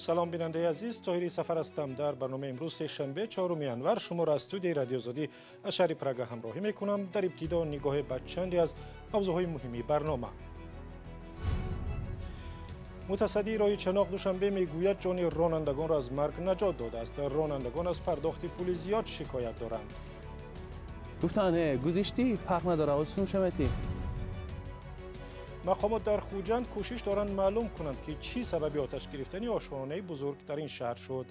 Салом бинандаи азиз, Тоҳири Сафар ҳастам. Дар барномаи имрӯз сешанбе 4 январ шуморо аз студияи Радиои Озодӣ аз шаҳри Прага ҳамроҳӣ мекунам. Дар ибтидо нигоҳе ба чанде аз мавзӯъҳои муҳими барнома. Мутасаддии роҳи Чаноқ Душанбе мегӯяд ҷони ронандагонро аз марг наҷот додааст. Ронандагон аз пардохти пули зиёд шикоят доранд. Гуфтанд гузиштӣ фарқ надорад, осун шаметӣ. Мақомот дар Хуҷанд кӯшиш доранд маълум кунанд, ки чӣ сабаби оташ гирифтани ошхонаи бузург дар ин шаҳр шуд.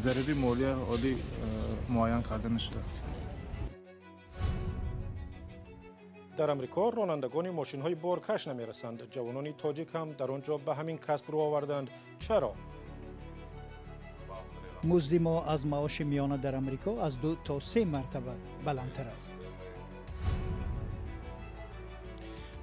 Зарари молия оддӣ муайян карда нашудааст. Дар Амрико ронандагони мошинҳои боркаш намерасанд. Ҷавонони тоҷик ҳам дар он ҷо ба ҳамин касб рӯ оварданд. Чаро? Музди мо аз маоши миёна дар Амрико аз 2 то 3 мартаба баландтар аст.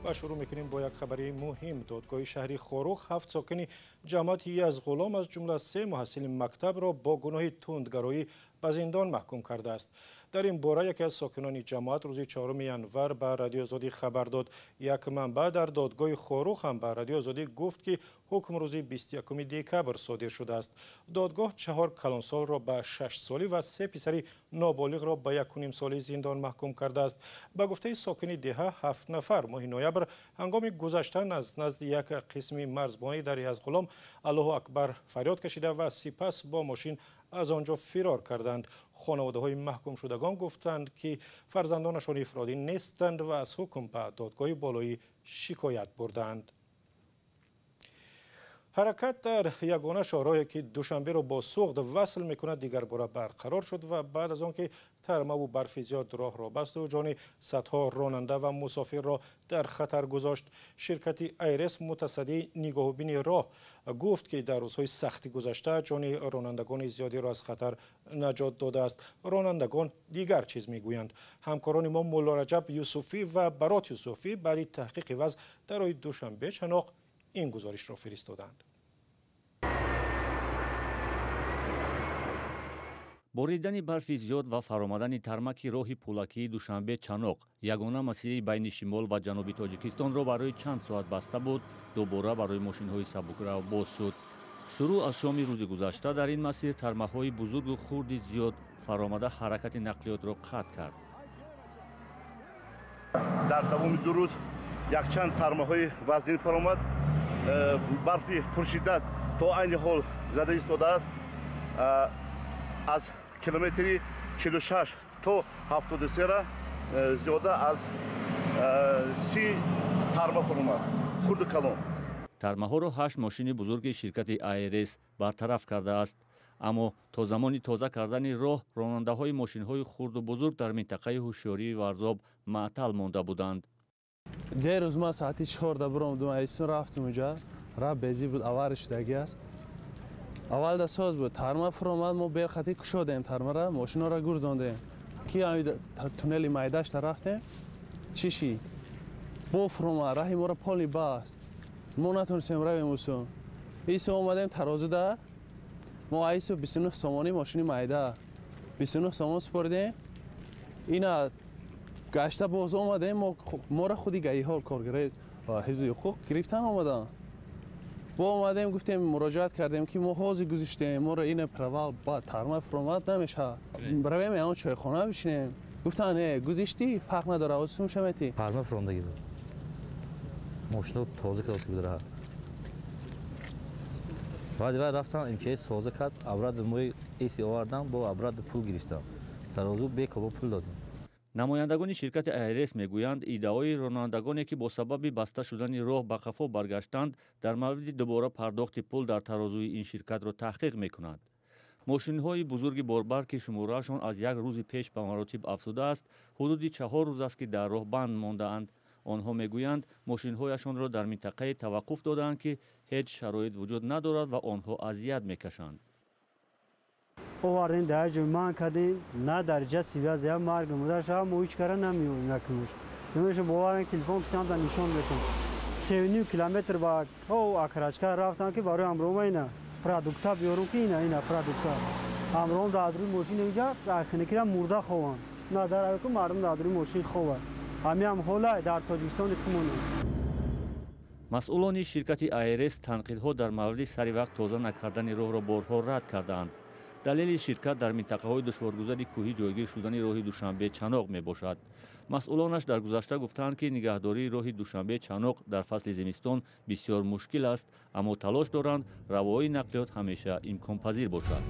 Ва шурӯъ мекунем бо як хабари муҳим. Додгоҳи шаҳри Хоруғ 7 сокини ҷамоати Язғулом аз ҷумла 3 муҳассили мактабро бо гуноҳи тундгароӣ ба зиндон маҳкум кардааст. Дар ин бора яке аз сокинони ҷамоат рӯзи 4 январ ба Радиои Озодӣ хабар дод. Як манбаъ дар додгоҳи Хоруғ ҳам ба Радиои Озодӣ гуфт, ки ҳукм рӯзи 21 декабр содир шудааст. Додгоҳ 4 калонсолро ба 6 солӣ ва 3 писари ноболиғро ба 1,5 соли зиндон маҳкум кардааст. Ба гуфтаи сокини деҳа, 7 нафар моҳи ноябр ҳангоми гузаштан аз назди як қисми марзбонӣ дар Язғулом Аллоҳу акбар фарёд кашида ва сипас бо мошин аз он ҷо фирор карданд. Хонаводаҳои маҳкумшудагон гуфтанд, ки фарзандонашон ифродӣ нестанд ва аз ҳукм ба додгоҳи болоӣ шикоят бурданд. Ҳаракат дар ягона шоҳроҳе, ки Душанберо бо Суғд васл мекунад, дигарбора барқарор шуд ва баъд аз он ки тармаву барфи зиёд роҳро басту ҷони садҳо ронанда ва мусофирро дар хатар гузошт. Ширкати Айрес мутасаддии нигоҳубини роҳ гуфт, ки дар рӯзҳои сахти гузашта ҷони ронандагони зиёдиро аз хатар наҷот додааст. Ронандагон дигар чиз мегӯянд. Ҳамкорони мо Мулло Раҷаб Юсуфӣ ва Барот Юсуфӣ баъди таҳқиқи вазъ дар роҳи Душанбе Чаноқ ин гузоришро фиристоданд. Боридани барфи зиёд ва фаромадани тармаки роҳи пулакии Душанбе Чаноқ ягона масири байни шимол ва ҷануби Тоҷикистонро барои чанд соат баста буд, дубора барои мошинҳои сабукрав боз шуд. Шурӯъ аз шоми рӯзи гузашта дар ин масир тармаҳои бузургу хурди зиёд фаромада ҳаракати нақлиётро қатъ кард. Дар давоми 2 рӯз якчанд тармаҳои вазнин фаромад. Барфи пуршиддат то айни ҳол зада истодааст. Аз километри 46 то 73 зиёда аз 30 тарма фаромад, хурду калон. Тармаҳоро 8 мошини бузурги ширкати Айрес бартараф кардааст. Аммо то замони тоза кардани роҳ ронандаҳои мошинҳои хурду бузург дар минтақаи ҳушёрии Варзоб маътал монда буданд. Дирӯз ман соати 4 баромадам, айсон рафтам уҷа, ра безӣ буд, авария шудагӣ аст. Аввал да соз буд, тарма фуромад, мо берхатӣ кушодем тармара, мошинҳоро гурзондем. Ки туннели майдашта рафтем, чӣ шид? Бо фуромад, раҳи моро полни баст. Мо натонистем равем усо. Исо омадем тарозуда, мо айсо 29 сомонӣ мошини майда, 29 сомон супоридем. Ина гашта боз омадем, моро худи гаиҳо коргарои ҳизби ҳуқуқ гирифтан омаданд. Бо омадем, гуфтем, муроҷиат кардем, ки мо ҳозир гузиштем, моро ина провал ба тарма фуромад намешавад. Равем ягон чойхона бишинем. Гуфтанд, не, гузиштӣ фарқ надорад, осун шаметӣ. Тарма фуромдагӣ буд. Мошино тоза кардост буд раҳ. Баъди вай рафтам МЧС тоза кард, абрад мои эси овардам, бо абрад пул гирифтам. Тарозу бекобо пул додем. Намояндагони ширкати Айрес мегӯянд, иддаои ронандагоне, ки бо сабаби баста шудани роҳ ба қафо баргаштанд, дар мавриди дубора пардохти пул дар тарозуи ин ширкатро таҳқиқ мекунанд. Мошинҳои бузурги борбар, ки шумораашон аз як рӯзи пеш ба маротиб афзудааст, ҳудуди 4 рӯз аст, ки дар роҳ банд мондаанд. Онҳо мегӯянд, мошинҳояшонро дар минтақае таваққуф додаанд, ки ҳеҷ шароит вуҷуд надорад ва онҳо азият мекашанд. Овардем дар ҷой ман кардем, на дар ҷа связ, я марг мудар шава, мо ҳеҷ кара намеёбем якумуш. Намеша боварем телефон кисам да нишон метон. 3,5 километр ба акрачка рафтам, ки барои ҳамроҳма ина продукта биёрум, ки ина продукта. Ҳамроҳам дар рӯи мошин инҷа хинакира мурда хованд. На дар мардум дар рӯи мошин хованд. Ҳамин ҳам ҳола дар Тоҷикистони хумонем. Масъулони ширкати АРС танқидҳо дар мавриди сари вақт тоза накардани роҳро борҳо рад кардаанд. Далели ширкат дар минтақаҳои душворгузари кӯҳӣ ҷойгир шудани роҳи Душанбе-Чаноқ мебошад. Масъулонаш дар гузашта гуфтаанд, ки нигаҳдории роҳи Душанбе-Чаноқ дар фасли зимистон бисёр мушкил аст, аммо талош доранд равои нақлиёт ҳамеша имконпазир бошад.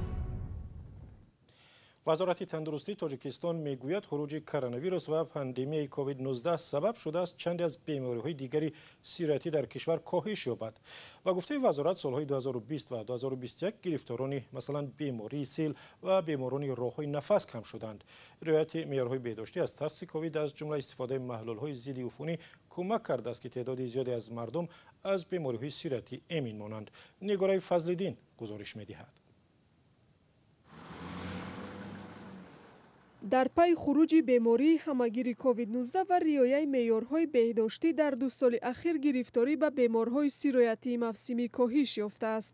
Вазорати тандурустии Тоҷикистон мегӯяд, хуруҷи коронавирус ва пандемияи COVID-19 сабаб шудааст чанде аз бемориҳои дигари сироятӣ дар кишвар коҳиш ёбад. Ба гуфтаи вазорат, солҳои 2020 ва 2021 гирифторони масалан бемории сил ва беморони роҳҳои нафас кам шуданд. Риояти меъёрҳои беҳдоштӣ аз тарси ковид, аз ҷумла истифодаи маҳлулҳои зидди уфунӣ кӯмак кардааст, ки теъдоди зиёде аз мардум аз бемориҳои сироятӣ эмин монанд. Нигораи Фазлиддин гузориш медиҳад. Дар пайи хуруҷи бемории ҳамагири COVID-19 ва риояи меъёрҳои беҳдоштӣ дар 2 соли ахир гирифторӣ ба беморҳои сироятии мавсимӣ коҳиш ёфтааст.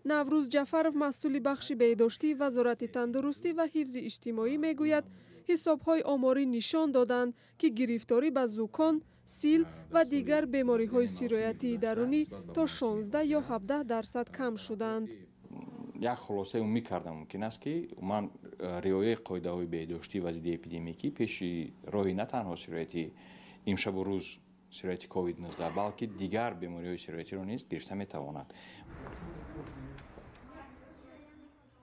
Наврӯз Ҷафаров, масъули бахши беҳдоштии Вазорати тандурустӣ ва ҳифзи иҷтимоӣ, мегӯяд, ҳисобҳои оморӣ нишон доданд, ки гирифторӣ ба зукон, сил ва дигар бемориҳои сироятии дарунӣ то 16 ё 17% кам шуданд. Як хулосаи умумӣ кардан мумкин аст, ки ман риояи қоидаҳои беҳдоштӣ ва зидди эпидемикӣ пеши роҳи на танҳо сирояти имшабу рӯз сирояти COVID-19, балки дигар бемориҳои сироятиро низ гирифта метавонад.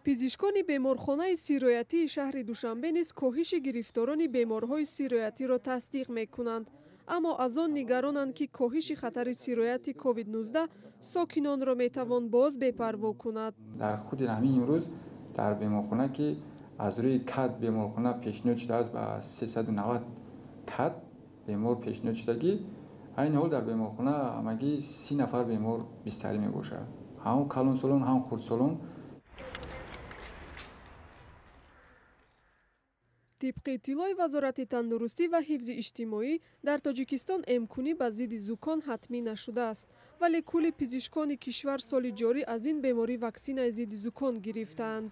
Пизишкони беморхонаи сироятии шаҳри Душанбе низ коҳиши гирифторони беморҳои сироятиро тасдиқ мекунанд, аммо аз он нигаронанд, ки коҳиши хатари сирояти COVID-19 сокинонро метавон боз бепарво кунад. Дар худи ҳамин имрӯз дар беморхона, ки аз рӯи кад беморхона пешниҳод шудааст, ба 390 кад бемор пешниҳод шудагӣ, айни ҳол дар беморхона ҳамагӣ 30 нафар бемор бистарӣ мебошад, ҳам калонсолон, ҳам хурдсолон. Тибқи иттилои Вазорати тандурустӣ ва ҳифзи иҷтимоӣ, дар Тоҷикистон эмкунӣ ба зидди зукон ҳатмӣ нашудааст, вале кулли пизишкони кишвар соли ҷорӣ аз ин беморӣ ваксинаи зидди зукон гирифтаанд.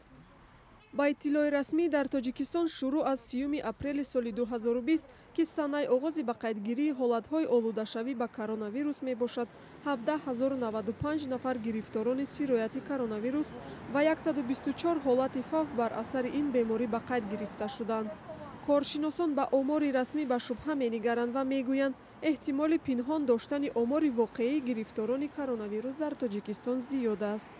Ба иттилои расмӣ, дар Тоҷикистон шурӯъ аз 30 апрели соли 2020, ки санаи оғози ба қайдгирии ҳолатҳои олудашавӣ ба коронавирус мебошад, 17095 нафар гирифторони сирояти коронавирус ва 124 ҳолати фавт бар асари ин беморӣ ба қайд гирифта шуданд. Коршиносон ба омори расмӣ ба шубҳа менигаранд ва мегӯянд, эҳтимоли пинҳон доштани омори воқеии гирифторони коронавирус дар Тоҷикистон зиёд аст.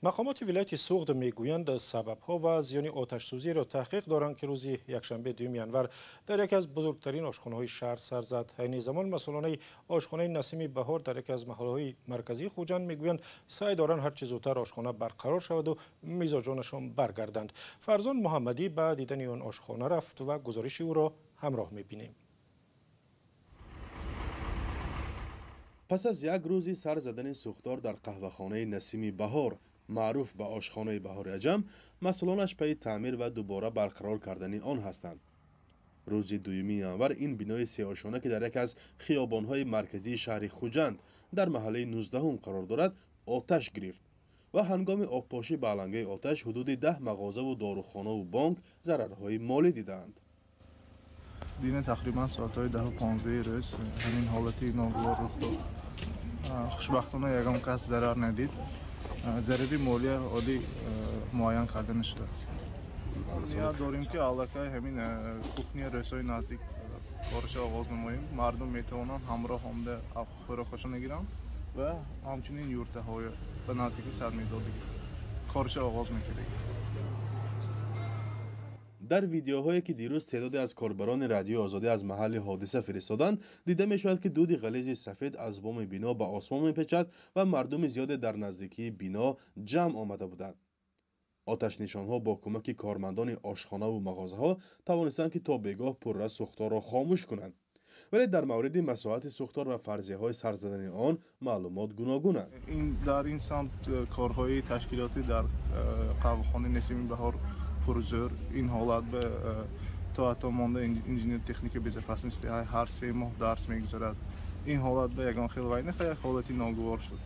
Мақомоти вилояти Суғд мегӯянд, сабабҳо ва зиёни оташсӯзиро таҳқиқ доранд, ки рӯзи якшанбе 2 январ дар яке аз бузургтарин ошхонаҳои шаҳр сар зад. Айни замон масъулонаи ошхонаи Насими Баҳор дар яке аз маҳаллаҳои марказии Хуҷанд мегӯянд, саъй доранд ҳарчи зудтар ошхона барқарор шаваду мизоҷонашон баргарданд. Фарзон Муҳаммадӣ ба дидани он ошхона рафт ва гузориши ӯро ҳамроҳ мебинем. Пас аз як рӯзи сар задани сӯхтор дар қаҳвахонаи Насими Баҳор, маъруф ба ошхонаи Баҳори Аҷам, масъулонаш пайи таъмир ва дубора барқарор кардани он ҳастанд. Рӯзи 2 январ ин бинои сеошона, ки дар яке аз хиёбонҳои марказии шаҳри Хуҷанд дар маҳаллаи 19 қарор дорад, оташ гирифт ва ҳангоми обпошӣ ба алангаи оташ ҳудуди 10 мағозаву дорухонаву бонк зарарҳои молӣ дидаанд. Дина тақрибан соатҳои 10:15 рӯз ҳамин ҳолати ногувор рух дод. Хушбахтона ягон кас зарар надид. Зарари молия ҳолӣ муайян карда нашудааст. Ният дорем, ки аллакай ҳамин кухния рӯзҳои наздик корашро оғоз намоем. Мардум метавонанд ҳамроҳ омада хӯрокҳошро гиранд ва ҳамчунин юртаҳои ба наздики 100 медодагӣ корашро оғоз мекардагӣ. Дар видеоҳое, ки дирӯз теъдоде аз корбарони Радиои Озодӣ аз маҳалли ҳодиса фиристоданд, дида мешавад, ки дуди ғализи сафед аз боми бино ба осмон мепечад ва мардуми зиёде дар наздикии бино ҷамъ омада буданд. Оташнишонҳо бо кӯмаки кормандони ошхонаву мағозаҳо тавонистанд, ки то бегоҳ пурра сӯхторро хомӯш кунанд. Вале дар мавриди масоҳати сӯхтор ва фарзияҳои сар задани он маълумот гуногунанд. Дар ин самт корҳои ташкилотӣ дар қаҳвахонаи Насими Баҳор пурзӯр. Ин ҳолат то ҳатто монда инженер техники безопасности ҳар 3 моҳ дарс мегузарад. Ин ҳолат ба ягон хел вай нахоҳад, як ҳолати ногувор шуд.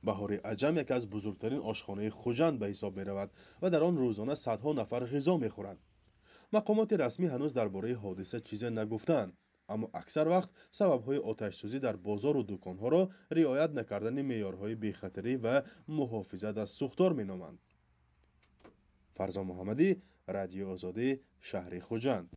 Баҳори Аҷам яке аз бузургтарин ошхонаи Хуҷанд ба ҳисоб меравад ва дар он рӯзона садҳо нафар ғизо мехӯранд. Мақомоти расмӣ ҳанӯз дар бораи ҳодиса чизе нагуфтаанд, аммо аксар вақт сабабҳои оташсӯзӣ дар бозору дуконҳоро риоят накардани меъёрҳои бехатарӣ ва муҳофизат аз сӯхтор меноманд. Фарзон Муҳаммадӣ, Радиои Озодӣ, шаҳри Хуҷанд.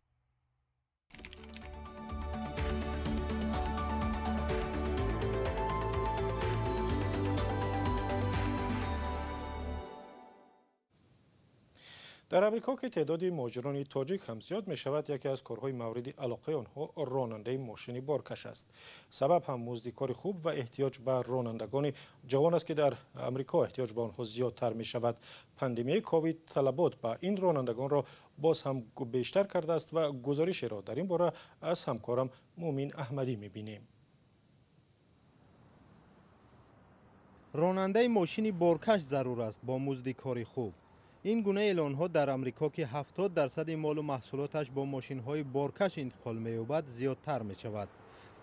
Дар Амрико ки теъдоди муҳоҷирони тоҷик ҳам зиёд мешавад, яке аз корҳои мавриди алоқаи онҳо ронандаи мошини боркаш аст. Сабаб ҳам музди кори хуб ва эҳтиёҷ ба ронандагони ҷавон аст, ки дар Амрико эҳтиёҷ ба онҳо зиёдтар мешавад. Пандемияи ковид талабот ба ин ронандагонро боз ҳам бештар кардааст ва гузоришеро дар ин бора аз ҳамкорам Муъмин Аҳмадӣ мебинем. Ронандаи мошини боркаш зарур аст бо музди кори хуб. Ин гуна эълонҳо дар Амрико, ки 70% молу маҳсулоташ бо мошинҳои боркаш интиқол меёбад, зиёдтар мешавад.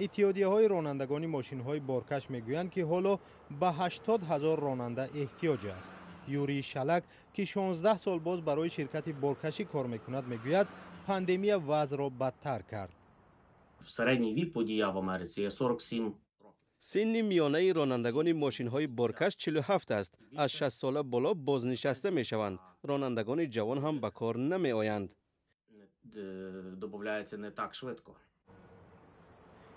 Иттиҳодияҳои ронандагони мошинҳои боркаш мегӯянд, ки ҳоло ба 80 ҳазор ронанда эҳтиёҷ аст. Юрий Шалак, ки 16 сол боз барои ширкати боркашӣ кор мекунад, мегӯяд, пандемия вазъро бадтар кард. Середній вік водія в Америці є 47. Синни миёнаи ронандагони мошинҳои боркаш 47 аст. Аз 60 сола боло бознишаста мешаванд. Ронандагони ҷавон ҳам ба кор намеоянд.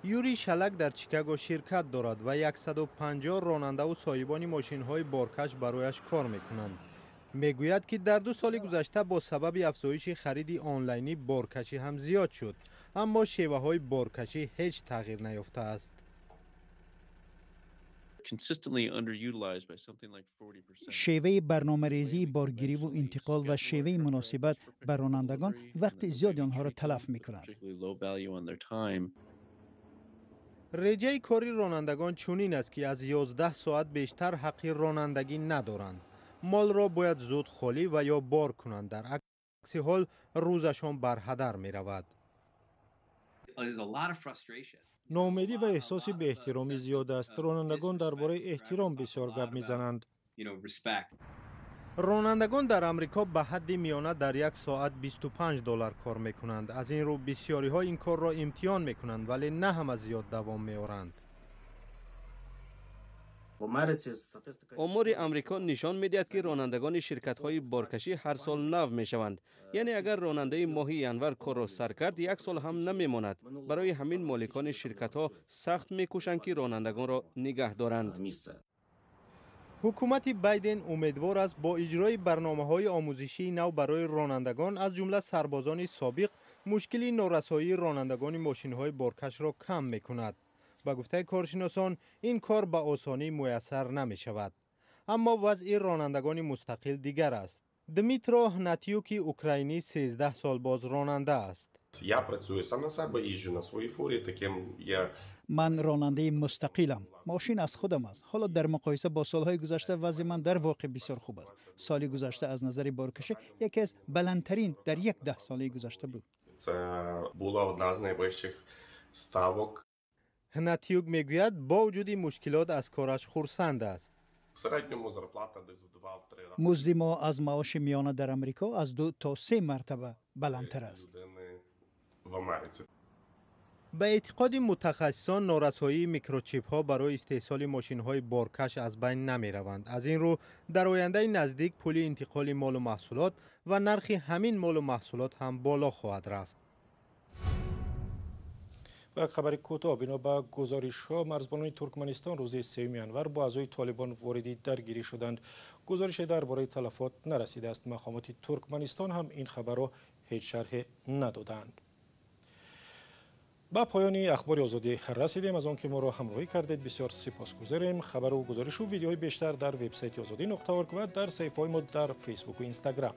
Юрий Шалак дар Чикаго ширкат дорад ва 150 ронандаву соҳибони мошинҳои боркаш барояш кор мекунанд. Мегӯяд, ки дар 2 соли гузашта бо сабаби афзоиши хариди онлайнӣ боркашӣ ҳам зиёд шуд, аммо шеваҳои боркашӣ ҳеҷ тағйир наёфтааст. Шеваи барномарезии боргириву интиқол ва шеваи муносибат ба ронандагон вақти зиёди онҳоро талаф мекунад. Реҷаи кори ронандагон чунин аст, ки аз 11 соат бештар ҳаққи ронандагӣ надоранд. Молро бояд зуд холӣ ва ё бор кунанд, дар акси ҳол рӯзашон барҳадар меравад. Ноумедӣ ва эҳсоси беэҳтиромӣ зиёд аст. Ронандагон дар бораи эҳтиром бисёр гап мезананд. Ронандагон дар Амрико ба ҳадди миёна дар як соат 25 доллар кор мекунанд. Аз ин рӯ бисёриҳо ин корро имтиҳон мекунанд, вале на ҳама зиёд давом меоранд. Омори Амрико нишон медиҳад, ки ронандагони ширкатҳои боркашӣ ҳар сол нав мешаванд. Яъне агар ронандаи моҳи январ корро сар кард, як сол ҳам намемонад. Барои ҳамин моликони ширкатҳо сахт мекӯшанд, ки ронандагонро нигаҳ доранд. Ҳукумати Байден умедвор аст, бо иҷрои барномаҳои омӯзишии нав барои ронандагон, аз ҷумла сарбозони собиқ, мушкили норасоии ронандагони мошинҳои боркашро кам мекунад. Ба гуфтаи коршиносон, ин кор ба осонӣ муяссар намешавад. Аммо вазъи ронандагони мустақил дигар аст. Дмитро Ҳнатюки украинӣ 13 сол боз ронанда аст. Я працюю сам на себе, їжджу на своїй фурі, таким є. Ман ронандаи мустақилам. Мошин аз худам аст. Ҳоло дар муқоиса бо солҳои гузашта вазъи ман дар воқеъ бисёр хуб аст. Соли гузашта аз назари боркашӣ яке аз баландтарин дар як даҳсолаи гузашта буд. Це була одна з найвищих ставок. Ҳнатюк мегӯяд, бо вуҷуди мушкилот аз кораш хурсанд аст. В середньому зарплата десь в 2-3 рази. Музди мо аз маоши миёна дар Амрико аз 2 то 3 мартаба баландтар аст. В Америці. Ба эътиқоди мутахассисон, норасоии микрочипҳо барои истеҳсоли мошинҳои боркаш аз байн намераванд. Аз ин рӯ дар ояндаи наздик пули интиқоли молу маҳсулот ва нархи ҳамин молу маҳсулот ҳам боло хоҳад рафт. Ва як хабари кӯтоҳ. Бино ба гузоришҳо, марзбонони Туркманистон рӯзи 3 январ бо аъзои Толибон вориди даргирӣ шуданд. Гузорише дар бораи талафот нарасидааст. Мақомоти Туркманистон ҳам ин хабарро ҳеҷ шарҳе надоданд. Ба поёни Ахбори Озодӣ расидем. Аз он ки моро ҳамроҳӣ кардед, бисёр сипосгузорем. Хабару гузоришу видеоҳои бештар дар вебсайти озодӣ.орг ва дар саҳифаҳои мо дар Фейсбуку Инстаграм.